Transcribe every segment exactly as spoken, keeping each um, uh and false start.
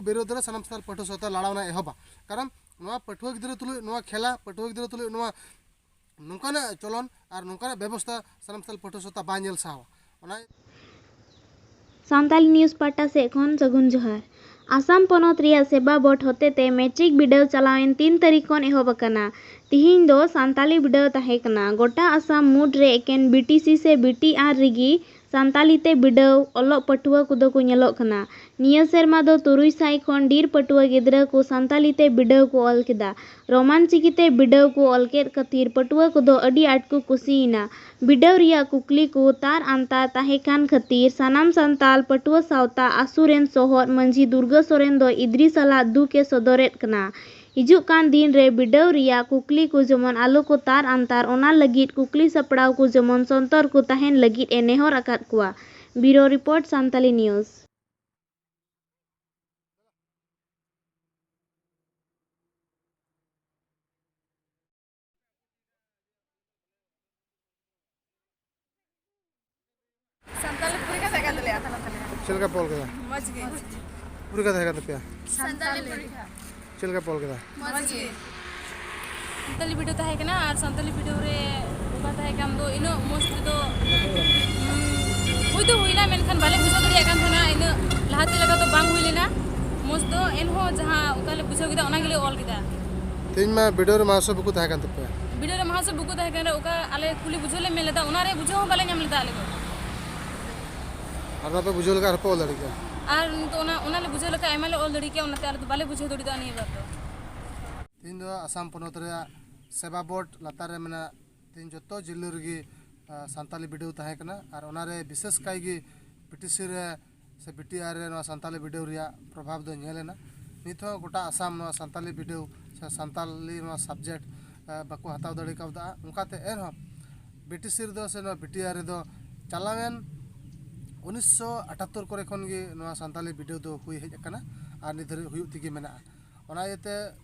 ᱵᱤᱨᱩᱫᱷ ᱨᱮ ᱥᱟᱱᱟᱢ ᱥᱟᱱᱛᱟᱲ ᱯᱟᱹᱴᱷᱩᱣᱟᱹ ᱥᱟᱶᱛᱟ ᱞᱟᱲᱟᱣᱱᱟ ᱮᱦᱚᱵᱟ᱾ ᱠᱟᱨᱚᱱ ᱱᱚᱣᱟ ᱯᱟᱹᱴᱷᱩᱣᱟᱹ ᱜᱤᱫᱽᱨᱟᱹ ᱛᱩᱞᱩᱡ ᱱᱚᱣᱟ ᱠᱷᱮᱞᱟ, ᱯᱟᱹᱴᱷᱩᱣᱟᱹ ᱜᱤᱫᱽᱨᱟᱹ ᱛᱩᱞᱩᱡ ᱱᱚᱣᱟ ᱱᱚᱝᱠᱟᱱᱟᱜ ᱪᱚᱞᱚᱱ ᱟᱨ ᱱᱚᱝᱠᱟᱱᱟᱜ ᱵᱮᱵᱚᱥᱛᱷᱟ ᱥᱟᱱᱟᱢ ᱥᱟᱱᱛᱟᱲ ᱯᱟᱹᱴᱷᱩᱣᱟᱹ ᱥᱟᱶᱛᱟ ᱵᱟᱭ ᱧᱮᱞ ᱥᱟᱦᱟᱣᱟ᱾ ᱚᱱᱟ ᱥᱟᱱᱛᱟᱞᱤ ᱱᱤᱭᱩᱡᱽ ᱯᱟᱦᱴᱟ ᱥᱮᱫ ᱠᱷᱚᱱ ᱥᱟᱹᱜᱩᱱ ᱡᱚᱦᱟᱨ᱾ ᱟᱥᱟᱢ ᱯᱚᱱᱚᱛ ᱨᱮᱭᱟᱜ ᱥᱮᱵᱟ ᱵᱳᱨᱰ ᱦᱚᱛᱮᱛᱮ ᱢᱮᱴᱨᱤᱠ ᱵᱤᱰᱟᱹᱣ ᱪᱟᱞᱟᱣᱮᱱ ᱛᱤᱱ ᱛᱟᱹᱨᱤᱠᱷ ᱠᱷᱚᱱ ᱮᱦᱚᱵ ᱟᱠᱟᱱᱟ᱾ ᱛᱤᱦᱤᱧ ᱫᱚ ᱥᱟᱱᱛᱟᱞᱤ ᱵᱤᱰᱟᱹᱣ ᱛᱟᱦᱮᱸ ᱠᱟᱱᱟ᱾ ᱜᱚᱴᱟ ᱟᱥᱟᱢ ᱢᱩᱫᱽ ᱨᱮ ᱮᱠᱮᱱ ᱵᱤ ᱴᱤ ᱥᱤ ᱥᱮ ᱵᱤ ᱴᱤ ᱟᱨ ᱨᱮᱜᱮ ᱥᱟᱱᱛᱟᱞᱤ ᱛᱮ ᱵᱤᱰᱟᱹᱣ ᱚᱞᱚᱜ ᱯᱟᱹᱴᱷᱩᱣᱟᱹ ᱠᱚᱫᱚ ᱠᱚ ᱧᱮᱞᱚᱜ ᱠᱟᱱᱟ᱾ ᱱᱤᱭᱟᱹ ᱥᱮᱨᱢᱟ ᱫᱚ ᱛᱩᱨᱩᱭ ᱥᱟᱭ ᱠᱷᱚᱱ ᱰᱷᱮᱨ ᱯᱟᱹᱴᱷᱩᱣᱟᱹ ᱜᱤᱫᱽᱨᱟᱹ ᱠᱚ ᱥᱟᱱᱛᱟᱞᱤ ᱛᱮ ᱵᱤᱰᱟᱹᱣ ᱠᱚ ᱚᱞ ᱠᱮᱫᱟ᱾ ᱨᱳᱢᱟᱱ ᱪᱤᱠᱤ ᱛᱮ ᱵᱤᱰᱟᱹᱣ ᱠᱚ ᱚᱞ ᱠᱮᱫ ᱠᱷᱟᱹᱛᱤᱨ ᱯᱟᱹᱴᱷᱩᱣᱟᱹ ᱠᱚᱫᱚ ᱟᱹᱰᱤ ᱟᱸᱴ ᱠᱚ ᱠᱩᱥᱤᱭᱮᱱᱟ᱾ ᱵᱤᱰᱟᱹᱣ ᱨᱮᱭᱟᱜ ᱠᱩᱠᱞᱤ ᱠᱚ ᱛᱟᱨ ᱟᱱᱛᱟᱨ ᱛᱟᱦᱮᱸ ᱠᱟᱱ ᱠᱷᱟᱹᱛᱤᱨ ᱥᱟᱱᱟᱢ ᱥᱟᱱᱛᱟᱞ ᱯᱟᱹᱴᱷᱩᱣᱟᱹ ᱥᱟᱶᱛᱟ ᱟᱹᱥᱩ ᱨᱮᱱ ᱥᱚᱦᱚᱫ ᱢᱟᱹᱡᱷᱤ ᱫᱩᱨᱜᱟᱹ ᱥᱚᱨᱮᱱ ᱫᱚ ᱤᱫᱨᱤ ᱥᱟᱞᱟᱜ ᱫᱩᱠ ᱮ ᱥᱚᱫᱚᱨᱮᱫ ᱠᱟᱱᱟ᱾ ᱦᱤᱡᱩᱜ ᱠᱟᱱ ᱫᱤᱱ ᱨᱮ ᱵᱤᱰᱟᱹᱣ ᱨᱮᱭᱟᱜ ᱠᱩᱠᱞᱤ ᱠᱚ ᱡᱮᱢᱚᱱ ᱟᱞᱚ ᱠᱚ ᱛᱟᱨ ᱟᱱᱛᱟᱨ, ᱚᱱᱟ ᱞᱟᱹᱜᱤᱫ ᱠᱩᱠᱞᱤ ᱥᱟᱯᱲᱟᱣ ᱠᱚ ᱡᱮᱢᱚᱱ ᱥᱚᱱᱛᱚᱨ ᱠᱚ ᱛᱟᱦᱮᱱ ᱞᱟᱹᱜᱤᱫ ᱮ ᱱᱮᱦᱚᱨ ᱟᱠᱟᱫ ᱠᱚᱣᱟ᱾ ᱵᱤᱭᱩᱨᱳ ᱨᱤᱯᱳᱨᱴ, ᱥᱟᱱᱛᱟᱞᱤ ᱱᱤᱭᱩᱡᱽ᱾ ᱥᱟᱱᱛᱟᱞᱤ ᱯᱚᱨᱤᱠᱷᱟ ᱛᱟᱦᱮᱸ ᱠᱟᱱ ᱛᱟᱞᱮᱭᱟ, ᱛᱟᱦᱮᱸ ᱠᱟᱱ ᱛᱟᱞᱮᱭᱟ᱾ ᱪᱮᱫ ᱞᱮᱠᱟ ᱯᱮ ᱚᱞ ᱠᱮᱫᱟ? ᱢᱚᱡᱽ ᱜᱮ᱾ ᱯᱚᱨᱤᱠᱷᱟ ᱛᱟᱦᱮᱸ ᱠᱟᱱ ᱛᱟᱯᱮᱭᱟ? ᱥᱟᱱᱛᱟᱞᱤ ᱯᱚᱨᱤᱠᱷᱟ᱾ ᱪᱮᱫ ᱞᱮᱠᱟ ᱯᱮ ᱚᱞ ᱠᱮᱫᱟ? ᱢᱚᱡᱽ ᱜᱮ᱾ ᱥᱟᱱᱛᱟᱞᱤ ᱵᱤᱰᱟᱹᱣ ᱛᱟᱦᱮᱸ ᱠᱟᱱᱟ, ᱟᱨ ᱥᱟᱱᱛᱟᱞᱤ ᱵᱤᱰᱟᱹᱣ ᱨᱮ ᱚᱠᱟ ᱛᱟᱦᱮᱸ ᱠᱟᱱ ᱫᱚ ᱤᱱᱟᱹᱜ ᱢᱚᱡᱽ ᱛᱮᱫᱚ, ᱦᱩᱸ, ᱦᱩᱭ ᱫᱚ ᱦᱩᱭᱱᱟ, ᱢᱮᱱᱠᱷᱟᱱ ᱵᱟᱞᱮ ᱵᱩᱡᱷᱟᱹᱣ ᱫᱟᱲᱮᱭᱟᱜ ᱠᱟᱱ ᱛᱟᱦᱮᱱᱟ, ᱤᱱᱟᱹᱜ ᱞᱟᱦᱟᱛᱮ ᱞᱮᱠᱟ ᱫᱚ ᱵᱟᱝ ᱦᱩᱭ ᱞᱮᱱᱟ᱾ ᱢᱚᱡᱽ ᱫᱚ ᱮᱱᱦᱚᱸ ᱡᱟᱦᱟᱸ ᱚᱠᱟ ᱞᱮ ᱵᱩᱡᱷᱟᱹᱣ ᱠᱮᱫᱟ, ᱚᱱᱟ ᱜᱮᱞᱮ ᱚᱞ ᱠᱮᱫᱟ᱾ ᱛᱮᱦᱮᱧ ᱢᱟ ᱵᱤᱰᱟᱹᱣ ᱨᱮ ᱢᱟᱦᱟᱥᱚᱭ ᱵᱟᱠᱚ ᱛᱟᱦᱮᱸ ᱠᱟᱱ ᱛᱟᱯᱮᱭᱟ᱾ ᱵᱤᱰᱟᱹᱣ ᱨᱮ ᱢᱟᱦᱟᱥᱚᱭ ᱵᱟᱠᱚ ᱛᱟᱦᱮᱸ ᱠᱟᱱ ᱨᱮ ᱚᱠᱟ ᱟᱞᱮ ᱠᱩᱞᱤ ᱵᱩᱡᱷᱟᱹᱣ ᱞᱮ ᱢᱮᱱ ᱞᱮᱫᱟ, ᱚᱱᱟ ᱨᱮ ᱵᱩᱡᱷᱟᱹᱣ ᱦᱚᱸ ᱵᱟᱞᱮ ᱧᱟᱢ ᱞᱮᱫᱟ ᱟᱞᱮ ᱫᱚ᱾ ᱟᱨ ᱵᱟᱯᱮ ᱵᱩᱡᱷᱟᱹᱣ ᱞᱮᱠᱷᱟᱱ ᱟᱨᱦᱚᱸ ᱯᱮ ᱚᱞ ᱫᱟᱲᱮ ᱠᱮᱭᱟ᱾ ᱟᱨ ᱱᱤᱛᱚᱜ ᱚᱱᱟ, ᱚᱱᱟ ᱞᱮ ᱵᱩᱡᱷᱟᱹᱣ ᱞᱮᱠᱷᱟᱱ ᱟᱭᱢᱟ ᱞᱮ ᱚᱞ ᱫᱟᱲᱮ ᱠᱮᱭᱟ, ᱚᱱᱟᱛᱮ ᱟᱞᱮ ᱫᱚ ᱵᱟᱞᱮ ᱵᱩᱡᱷᱟᱹᱣ ᱫᱟᱲᱮᱭᱟᱫᱟ ᱱᱤᱭᱟᱹ ᱵᱟᱨ ᱫᱚ᱾ ᱛᱮᱦᱮᱧ ᱫᱚ ᱟᱥᱟᱢ ᱯᱚᱱᱚᱛ ᱨᱮᱭᱟᱜ ᱥᱮᱵᱟ ᱵᱳᱨᱰ ᱞᱟᱛᱟᱨ ᱨᱮ ᱢᱮᱱᱟᱜ ᱛᱮᱦᱮᱧ ᱡᱚᱛᱚ ᱡᱤᱞᱟᱹ ᱨᱮᱜᱮ, ᱟ, ᱥᱟᱱᱛᱟᱞᱤ ᱵᱤᱰᱟᱹᱣ ᱛᱟᱦᱮᱸ ᱠᱟᱱᱟ᱾ ᱟᱨ ᱚᱱᱟᱨᱮ ᱵᱤᱥᱮᱥ ᱠᱟᱭ ᱜᱮ ᱯᱤ ᱴᱤ ᱥᱤ ᱨᱮ ᱥᱮ ᱵᱤ ᱴᱤ ᱟᱨ ᱨᱮ ᱱᱚᱣᱟ ᱥᱟᱱᱛᱟᱞᱤ ᱵᱤᱰᱟᱹᱣ ᱨᱮᱭᱟᱜ ᱯᱨᱚᱵᱷᱟᱵᱽ ᱫᱚ ᱧᱮᱞ ᱮᱱᱟ᱾ ᱱᱤᱛ ᱦᱚᱸ ᱜᱚᱴᱟ ᱟᱥᱟᱢ ᱱᱚᱣᱟ ᱥᱟᱱᱛᱟᱞᱤ ᱵᱤᱰᱟᱹᱣ ᱥᱮ ᱥᱟᱱᱛᱟᱞᱤ ᱱᱚᱣᱟ subject, ᱟ, ᱵᱟᱠᱚ ᱦᱟᱛᱟᱣ ᱫᱟᱲᱮ ᱠᱟᱣᱫᱟ᱾ ᱚᱱᱠᱟᱛᱮ ᱮᱱᱦᱚᱸ ᱵᱤ ᱴᱤ ᱥᱤ ᱨᱮᱫᱚ ᱥᱮ ᱱᱚᱣᱟ ᱵᱤ ᱴᱤ ᱟᱨ ᱨᱮᱫᱚ ᱪᱟᱞᱟᱣᱮᱱ ᱩᱱᱤᱥᱥᱚ ᱟᱴᱟᱛᱛᱳᱨ ᱠᱚᱨᱮ ᱠᱷᱚᱱ ᱜᱮ ᱱᱚᱣᱟ ᱥᱟᱱᱛᱟᱞᱤ ᱵᱤᱰᱟᱹᱣ ᱫᱚ ᱦᱩᱭ ᱦᱮᱡ ᱟᱠᱟᱱᱟ ᱟᱨ ᱱᱤᱛ ᱫᱷᱟᱹᱨᱤᱡ ᱦᱩᱭᱩᱜ ᱛᱮᱜᱮ ᱢᱮᱱᱟᱜᱼᱟ᱾ ᱚᱱᱟ ᱤᱭᱟᱹᱛᱮ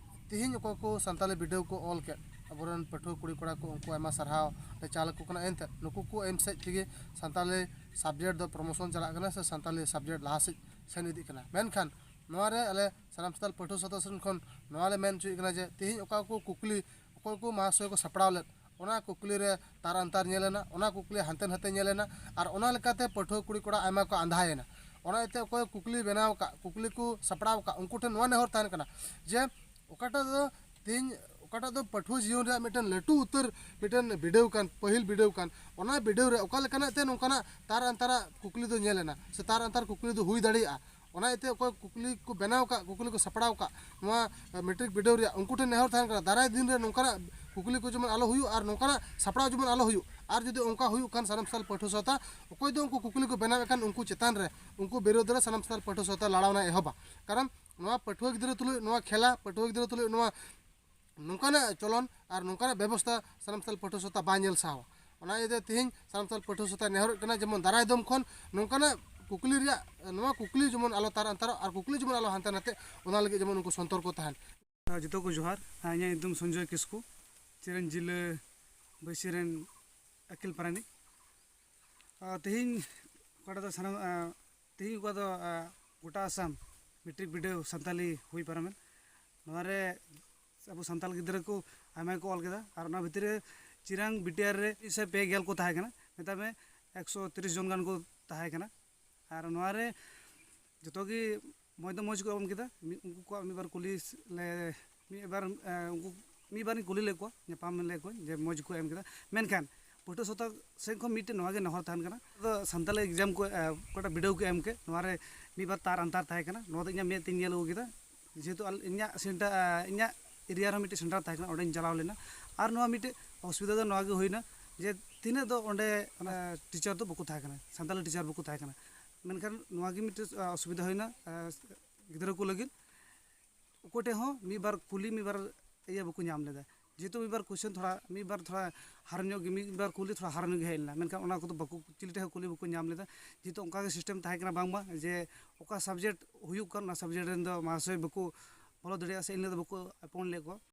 ᱛᱤᱦᱤᱧ ᱚᱠᱚᱭ ᱠᱚ ᱥᱟᱱᱛᱟᱞᱤ ᱵᱤᱰᱟᱹᱣ ᱠᱚ ᱚᱞ ᱠᱮᱫ, ᱟᱵᱚᱨᱮᱱ ᱯᱟᱹᱴᱷᱩᱣᱟᱹ ᱠᱩᱲᱤ ᱠᱚᱲᱟ ᱠᱚ, ᱩᱱᱠᱩ ᱟᱭᱢᱟ ᱥᱟᱨᱦᱟᱣ ᱞᱮ ᱪᱟᱞ ᱟᱠᱚ ᱠᱟᱱᱟ᱾ ᱮᱱᱛᱮᱫ ᱱᱩᱠᱩ ᱠᱚ ᱮᱢ ᱥᱮᱫ ᱛᱮᱜᱮ ᱥᱟᱱᱛᱟᱞᱤ subject ᱫᱚ promotion ᱪᱟᱞᱟᱜ ᱠᱟᱱᱟ ᱥᱮ ᱥᱟᱱᱛᱟᱞᱤ subject ᱞᱟᱦᱟ ᱥᱮᱫ ᱥᱮᱱ ᱤᱫᱤᱜ ᱠᱟᱱᱟ᱾ ᱢᱮᱱᱠᱷᱟᱱ ᱱᱚᱣᱟ ᱨᱮ ᱟᱞᱮ ᱥᱟᱱᱟᱢ ᱥᱟᱱᱛᱟᱲ ᱯᱟᱹᱴᱷᱩᱣᱟᱹ ᱥᱟᱶᱛᱟ ᱥᱮᱱ ᱠᱷᱚᱱ ᱱᱚᱣᱟ ᱞᱮ ᱢᱮᱱ ᱦᱚᱪᱚᱭᱮᱫ ᱠᱟᱱᱟ ᱡᱮ ᱛᱮᱦᱮᱧ ᱚᱠᱟ ᱠᱚ ᱠᱩᱠᱞᱤ ᱚᱠᱚᱭ ᱠᱚ ᱢᱟᱦᱟᱥᱚᱭ ᱠᱚ ᱥᱟᱯᱲᱟᱣ ᱞᱮᱫ, ᱚᱱᱟ ᱠᱩᱠᱞᱤ ᱨᱮ ᱛᱟᱨ ᱟᱱᱛᱟᱨ ᱧᱮᱞ ᱮᱱᱟ, ᱚᱱᱟ ᱠᱩᱠᱞᱤ ᱦᱟᱱᱛᱮ ᱱᱟᱛᱮ ᱧᱮᱞ ᱮᱱᱟ, ᱟᱨ ᱚᱱᱟ ᱞᱮᱠᱟᱛᱮ ᱯᱟᱹᱴᱷᱩᱣᱟᱹ ᱠᱩᱲᱤ ᱠᱚᱲᱟ ᱟᱭᱢᱟ ᱠᱚ ᱟᱸᱫᱷᱟᱭᱮᱱᱟ᱾ ᱚᱱᱟ ᱤᱭᱟᱹᱛᱮ ᱚᱠᱚᱭ ᱠᱩᱠᱞᱤ ᱵᱮᱱᱟᱣ ᱟᱠᱟᱫ, ᱠᱩᱠᱞᱤ ᱠᱚ ᱥᱟᱯᱲᱟᱣ ᱟᱠᱟᱫ, ᱩᱱᱠᱩ ᱴᱷᱮᱱ ᱱᱚᱣᱟ ᱱᱮᱦᱚᱨ ᱛᱟᱦᱮᱱ ᱠᱟᱱᱟ ᱡᱮ ᱚᱠᱟᱴᱟᱜ ᱫᱚ ᱛᱮᱦᱮᱧ ᱚᱠᱟᱴᱟᱜ ᱫᱚ ᱯᱟᱹᱴᱷᱩᱣᱟᱹ ᱡᱤᱭᱚᱱ ᱨᱮᱭᱟᱜ ᱢᱤᱫᱴᱮᱱ ᱞᱟᱹᱴᱩ ᱩᱛᱟᱹᱨ ᱢᱤᱫᱴᱮᱱ ᱵᱤᱰᱟᱹᱣ ᱠᱟᱱ, ᱯᱟᱹᱦᱤᱞ ᱵᱤᱰᱟᱹᱣ ᱠᱟᱱ, ᱚᱱᱟ ᱵᱤᱰᱟᱹᱣ ᱨᱮ ᱚᱠᱟ ᱞᱮᱠᱟᱱᱟᱜ ᱛᱮ ᱱᱚᱝᱠᱟᱱᱟᱜ ᱛᱟᱨ ᱟᱱᱛᱟᱨᱟᱜ ᱠᱩᱠᱞᱤ ᱫᱚ ᱧᱮᱞ ᱮᱱᱟ ᱥᱮ ᱛᱟᱨ ᱟᱱᱛᱟᱨ ᱠᱩᱠᱞᱤ ᱫᱚ ᱦᱩᱭ ᱫᱟᱲᱮᱭᱟᱜᱼᱟ᱾ ᱚᱱᱟ ᱤᱭᱟᱹᱛᱮ ᱚᱠᱚᱭ ᱠᱩᱠᱞᱤ ᱠᱚ ᱵᱮᱱᱟᱣ ᱠᱟᱜ, ᱠᱩᱠᱞᱤ ᱠᱚ ᱥᱟᱯᱲᱟᱣ ᱠᱟᱜ ᱱᱚᱣᱟ ᱢᱮᱴᱨᱤᱠ ᱵᱤᱰᱟᱹᱣ ᱨᱮᱭᱟᱜ, ᱩᱱᱠᱩ ᱴᱷᱮᱱ ᱱᱮᱦᱚᱨ ᱛᱟᱦᱮᱱ ᱠᱟᱱᱟ ᱫᱟᱨᱟᱭ ᱫᱤᱱ ᱨᱮ ᱱᱚᱝᱠᱟᱱᱟᱜ ᱠᱩᱠᱞᱤ ᱠᱚ ᱡᱮᱢᱚᱱ ᱟᱞᱚ ᱦᱩᱭᱩᱜ ᱟᱨ ᱱᱚᱝᱠᱟᱱᱟᱜ ᱥᱟᱯᱲᱟᱣ ᱡᱮᱢᱚᱱ ᱟᱞᱚ ᱦᱩᱭᱩᱜ᱾ ᱟᱨ ᱡᱩᱫᱤ ᱚᱱᱠᱟ ᱦᱩᱭᱩᱜ ᱠᱷᱟᱱ ᱥᱟᱱᱟᱢ ᱥᱟᱱᱛᱟᱲ ᱯᱟᱹᱴᱷᱩᱣᱟᱹ ᱥᱟᱶᱛᱟ ᱚᱠᱚᱭ ᱫᱚ ᱩᱱᱠᱩ ᱠᱩᱠᱞᱤ ᱠᱚ ᱵᱮᱱᱟᱣᱮᱫ ᱠᱷᱟᱱ ᱩᱱᱠᱩ ᱪᱮᱛᱟᱱ ᱨᱮ, ᱩᱱᱠᱩ ᱵᱤᱨᱩᱫᱷ ᱨᱮ ᱥᱟᱱᱟᱢ ᱥᱟᱱᱛᱟᱲ ᱯᱟᱹᱴᱷᱩᱣᱟᱹ ᱥᱟᱶᱛᱟ ᱞᱟᱲᱟᱣᱱᱟ ᱮᱦᱚᱵᱟ᱾ ᱠᱟᱨᱚᱱ ᱱᱚᱣᱟ ᱯᱟᱹᱴᱷᱩᱣᱟᱹ ᱜᱤᱫᱽᱨᱟᱹ ᱛᱩᱞᱩᱡ ᱱᱚᱣᱟ ᱠᱷᱮᱞᱟ, ᱯᱟᱹᱴᱷᱩᱣᱟᱹ ᱜᱤᱫᱽᱨᱟᱹ ᱛᱩᱞᱩᱡ ᱱᱚᱣᱟ ᱱᱚᱝᱠᱟᱱᱟᱜ ᱪᱚᱞᱚᱱ ᱟᱨ ᱱᱚᱝᱠᱟᱱᱟᱜ ᱵᱮᱵᱚᱥᱛᱷᱟ ᱥᱟᱱᱟᱢ ᱥᱟᱱᱛᱟᱲ ᱯᱟᱹᱴᱷᱩᱣᱟᱹ ᱥᱟᱶᱛᱟ ᱵᱟᱭ ᱧᱮᱞ ᱥᱟᱦᱟᱣᱟ᱾ ᱚᱱᱟ ᱤᱭᱟᱹᱛᱮ ᱛᱮᱦᱮᱧ ᱥᱟᱱᱟᱢ ᱥᱟᱱᱛᱟᱲ ᱯᱟᱹᱴᱷᱩᱣᱟᱹ ᱥᱟᱶᱛᱟ ᱱᱮᱦᱚᱨᱚᱜ ᱠᱟᱱᱟ ᱡᱮᱢᱚᱱ ᱫᱟᱨᱟᱭ ᱫᱚᱢ ᱠᱷᱚᱱ ᱱᱚᱝᱠᱟᱱᱟᱜ ᱠᱩᱠᱞᱤ ᱨᱮᱭᱟᱜ, ᱱᱚᱣᱟ ᱠᱩᱠᱞᱤ ᱡᱮᱢᱚᱱ ᱟᱞᱚ ᱛᱟᱨ ᱟᱱᱛᱟᱨᱚᱜ ᱟᱨ ᱠᱩᱠᱞᱤ ᱡᱮᱢᱚᱱ ᱟᱞᱚ ᱦᱟᱱᱛᱮ ᱱᱟᱛᱮ, ᱚᱱᱟ ᱞᱟᱹᱜᱤᱫ ᱡᱮᱢᱚᱱ ᱩᱱᱠᱩ ᱥᱚᱱᱛᱚᱨ ᱠᱚ ᱛᱟᱦᱮᱱ᱾ ᱡᱚᱛᱚ ᱠᱚ ᱡᱚᱦᱟᱨ᱾ ᱤᱧᱟᱹᱜ ᱧᱩᱛᱩᱢ ᱥᱚᱧᱡᱚᱭ ᱠᱤᱥᱠᱩ, ᱪᱤᱨᱟᱱ ᱡᱤᱞᱟᱹ ᱵᱟᱹᱭᱥᱤ ᱨᱮᱱ ᱟᱹᱠᱤᱞ ᱯᱟᱨᱟᱱᱤᱠ᱾ ᱟᱨ ᱛᱮᱦᱮᱧ ᱚᱠᱟᱴᱟᱜ ᱫᱚ ᱥᱟᱱᱟᱢ, ᱟᱨ ᱛᱮᱦᱮᱧ ᱚᱠᱟ ᱫᱚ, ᱟᱨ ᱜᱚᱴᱟ ᱟᱥᱟᱢ ᱢᱮᱴᱨᱤᱠ ᱵᱤᱰᱟᱹᱣ ᱥᱟᱱᱛᱟᱞᱤ ᱦᱩᱭ ᱯᱟᱨᱚᱢᱮᱱ, ᱱᱚᱣᱟ ᱨᱮ ᱟᱵᱚ ᱥᱟᱱᱛᱟᱞ ᱜᱤᱫᱽᱨᱟᱹ ᱠᱚ ᱟᱭᱢᱟ ᱜᱮᱠᱚ ᱚᱞ ᱠᱮᱫᱟ᱾ ᱟᱨ ᱚᱱᱟ ᱵᱷᱤᱛᱨᱤ ᱨᱮ ᱪᱤᱨᱟᱝ ᱵᱤᱴᱤᱟᱨ ᱨᱮ ᱢᱤᱫ ᱥᱟᱭ ᱯᱮ ᱜᱮᱞ ᱠᱚ ᱛᱟᱦᱮᱸ ᱠᱟᱱᱟ, ᱢᱮᱛᱟᱜ ᱢᱮ ᱮᱠᱥᱚ ᱛᱤᱨᱤᱥ ᱡᱚᱱ ᱜᱟᱱ ᱠᱚ ᱛᱟᱦᱮᱸ ᱠᱟᱱᱟ᱾ ᱟᱨ ᱱᱚᱣᱟ ᱨᱮ ᱡᱚᱛᱚ ᱜᱮ ᱢᱚᱡᱽ ᱫᱚ ᱢᱚᱡᱽ ᱠᱚ ᱮᱢ ᱠᱮᱫᱟ᱾ ᱢᱤᱫ, ᱩᱱᱠᱩ ᱠᱚᱣᱟᱜ ᱢᱤᱫ ᱵᱟᱨ ᱠᱩᱞᱤ ᱞᱮ, ᱢᱤᱫ ᱵᱟᱨ, ᱮ, ᱩᱱᱠᱩ ᱢᱤᱫ ᱵᱟᱨᱤᱧ ᱠᱩᱞᱤ ᱞᱮᱫ ᱠᱚᱣᱟ, ᱧᱟᱯᱟᱢ ᱞᱮᱫ ᱠᱚᱣᱟᱧ ᱡᱮ ᱢᱚᱡᱽ ᱠᱚ ᱮᱢ ᱠᱮᱫᱟ᱾ ᱢᱮᱱᱠᱷᱟᱱ ᱯᱟᱹᱴᱷᱩᱣᱟᱹ ᱥᱟᱶᱛᱟ ᱥᱮᱫ ᱠᱷᱚᱱ ᱢᱤᱫᱴᱮᱱ ᱱᱚᱣᱟ ᱜᱮ ᱱᱮᱦᱚᱨ ᱛᱟᱦᱮᱱ ᱠᱟᱱᱟ, ᱟᱫᱚ ᱥᱟᱱᱛᱟᱲᱤ ᱮᱠᱡᱟᱢ ᱠᱚ, ᱮ, ᱚᱠᱟᱴᱟᱜ ᱵᱤᱰᱟᱹᱣ ᱠᱚ ᱮᱢ ᱠᱮᱫ, ᱱᱚᱣᱟ ᱨᱮ ᱢᱤᱫ ᱵᱟᱨ ᱛᱟᱨ ᱟᱱᱛᱟᱨ ᱛᱟᱦᱮᱸ ᱠᱟᱱᱟ᱾ ᱱᱚᱣᱟ ᱫᱚ ᱤᱧᱟᱹᱜ ᱢᱮᱫ ᱛᱮᱧ ᱧᱮᱞ ᱟᱹᱜᱩ ᱠᱮᱫᱟ, ᱡᱮᱦᱮᱛᱩ ᱟᱞ-, ᱤᱧᱟᱹᱜ ᱥᱮᱱᱴᱟᱨ, ᱮ, ᱤᱧᱟᱹᱜ ᱮᱨᱤᱭᱟ ᱨᱮᱦᱚᱸ ᱢᱤᱫᱴᱮᱱ ᱥᱮᱱᱴᱟᱨ ᱛᱟᱦᱮᱸ ᱠᱟᱱᱟ, ᱚᱸᱰᱮᱧ ᱪᱟᱞᱟᱣ ᱞᱮᱱᱟ᱾ ᱟᱨ ᱱᱚᱣᱟ ᱢᱤᱫᱴᱮᱡ ᱚᱥᱩᱵᱤᱫᱷᱟ ᱫᱚ ᱱᱚᱣᱟ ᱜᱮ ᱦᱩᱭᱱᱟ ᱡᱮ ᱛᱤᱱᱟᱹᱜ ᱫᱚ ᱚᱸᱰᱮ ᱚᱱᱟ ᱴᱤᱪᱟᱨ ᱫᱚ ᱵᱟᱠᱚ ᱛᱟᱦᱮᱸ ᱠᱟᱱᱟ, ᱥᱟᱱᱛᱟᱲᱤ ᱴᱤᱪᱟᱨ ᱵᱟᱠᱚ ᱛᱟᱦᱮᱸ ᱠᱟᱱᱟ᱾ ᱢᱮᱱᱠᱷᱟᱱ ᱱᱚᱣᱟ ᱜᱮ ᱢᱤᱫᱴᱮᱡ, ᱟ, ᱚᱥᱩᱵᱤᱫᱷᱟ ᱦᱩᱭᱱᱟ, ᱟ, ᱜᱤᱫᱽᱨᱟᱹ ᱠᱚ ᱞᱟᱹᱜᱤᱫ᱾ ᱚᱠᱚᱭ ᱴᱷᱮᱡ ᱦᱚᱸ ᱢᱤᱫ ᱵᱟᱨ ᱠᱩᱞᱤ, ᱢᱤᱫ ᱵᱟᱨ ᱤᱭᱟᱹ ᱵᱟᱠᱚ ᱧᱟᱢ ᱞᱮᱫᱟ᱾ ᱡᱮᱦᱮᱛᱩ ᱢᱤᱫ ᱵᱟᱨ ᱠᱚᱥᱪᱮᱱ ᱛᱷᱚᱲᱟ, ᱢᱤᱫ ᱵᱟᱨ ᱛᱷᱚᱲᱟ ᱦᱟᱨ ᱧᱚᱜ ᱜᱮ, ᱢᱤᱫ ᱵᱟᱨ ᱠᱩᱞᱤ ᱛᱷᱚᱲᱟ ᱦᱟᱨ ᱧᱚᱜ ᱜᱮ ᱦᱮᱡ ᱞᱮᱱᱟ, ᱢᱮᱱᱠᱷᱟᱱ ᱚᱱᱟ ᱠᱚᱫᱚ ᱵᱟᱠᱚ, ᱪᱤᱞᱤ ᱴᱷᱮᱡ ᱦᱚᱸ ᱠᱩᱞᱤ ᱵᱟᱠᱚ ᱧᱟᱢ ᱞᱮᱫᱟ᱾ ᱡᱮᱦᱮᱛᱩ ᱚᱱᱠᱟ ᱜᱮ ᱥᱤᱥᱴᱮᱢ ᱛᱟᱦᱮᱸ ᱠᱟᱱᱟ, ᱵᱟᱝᱢᱟ ᱡᱮ ᱚᱠᱟ ᱥᱟᱵᱡᱮᱠᱴ ᱦᱩᱭᱩᱜ ᱠᱟᱱ, ᱚᱱᱟ ᱥᱟᱵᱡᱮᱠᱴ ᱨᱮᱱ ᱫᱚ ᱢᱟᱦᱟᱥᱚᱭ ᱵᱟᱠᱚ ᱵᱚᱞᱚ ᱫᱟᱲᱮᱭᱟᱜᱼᱟ, ᱥᱮ ᱤᱱ ᱦᱤᱞᱳᱜ ᱫᱚ ᱵᱟᱠᱚ ᱮᱯᱚᱭᱮᱱᱴ ᱞᱮᱫ ᱠᱚᱣᱟ᱾